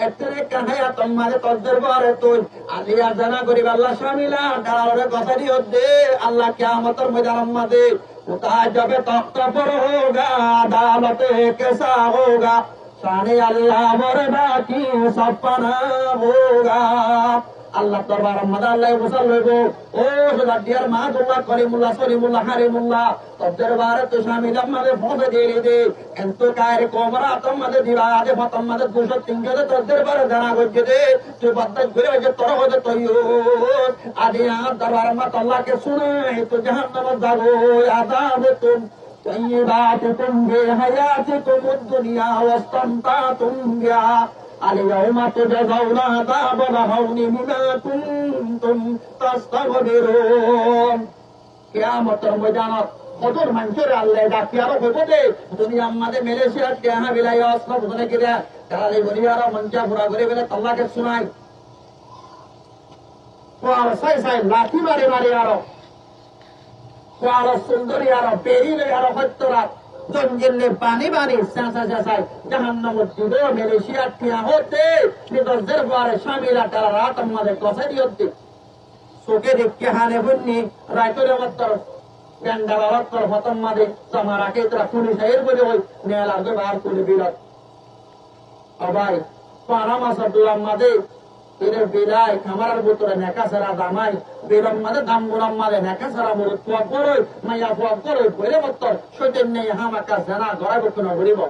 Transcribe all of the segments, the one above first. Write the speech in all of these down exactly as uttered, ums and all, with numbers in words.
Ettún ekkán háyator mazé toddor báre tui Aliyar zena goríballa Cámila dhálalore gosái diyó de, Allah kiyamotor moidanor mazé utá zabe, tokta far hoga, adalote kesa hoga, cáne Allah more baki sab fana hoga. Allar dorbaror mazé Allah fusár loibo, ó Sudar diyar Maátulla, Kolimullah, Solimullah, Harimullah, toddor báre tui Cámilar mazé foñsái diyé de, entú kair koumor átor mazé diba de, fotor mazé ducó tincó de toddor báre zena goijjé de, tui bordac gorí faijjé, tor hoó de tui ó. Adi añár dorbaror mazé tollá kessú nai, tui jahannamot zagói, adabtum tayyibatikum fi hayatikumud dunya wastamta'tum biha. Al yawma tujzawna adabal hawni bima kuntum tastakbirun. Kiyamotor moidanot hodún maincóre Allah e daki aró hoibó de, duniyar mazé Malaysiar tiañ bilaiyo, asno buzone kiyá, dalali gorí aró monca fura gorí bele tollá kessú nai. Kuar sai sai lati mari mari aró, kuar sundori aró, beri loi aró hoittora, zongil loi bani bani, sesa sesai, jahannamot dibo, Malaysiar tiañ hote, nizor zer fuare Cámila dalar átor mazé gosái diyó de. Suke deikké hane fúinni, raitore mottor, gandala mottor, fotor mazé zoma raké, tara funi sair buli hoi, nelar de bar kuri bilot. Ó bái, fana masor dular mazé, ire bilai, kamarar bútore neka sera zamai, bilor mazé dambulor mazé neka sera murut fua goroi, maiya fua goroi, boire mottor, cóitan nai hámaka zena gorai bukku no goribo.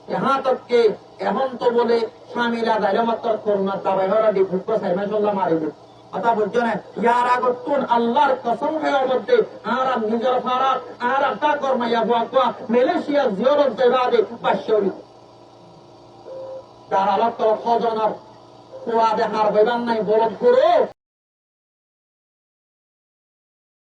Ehón tokke, ehón to bole Cámila zaile mottor korona dabai hora di bukko sai mac olla mari di. Hotá buzó né? Yar agottún Allar kosom hé obodde, añára nizor farar, añára dhakor maiya fua fua, Malaysia ziyarot zaiba de bacca óibo. Dalalot to hojonor fua de har hoibar nai bolot guru.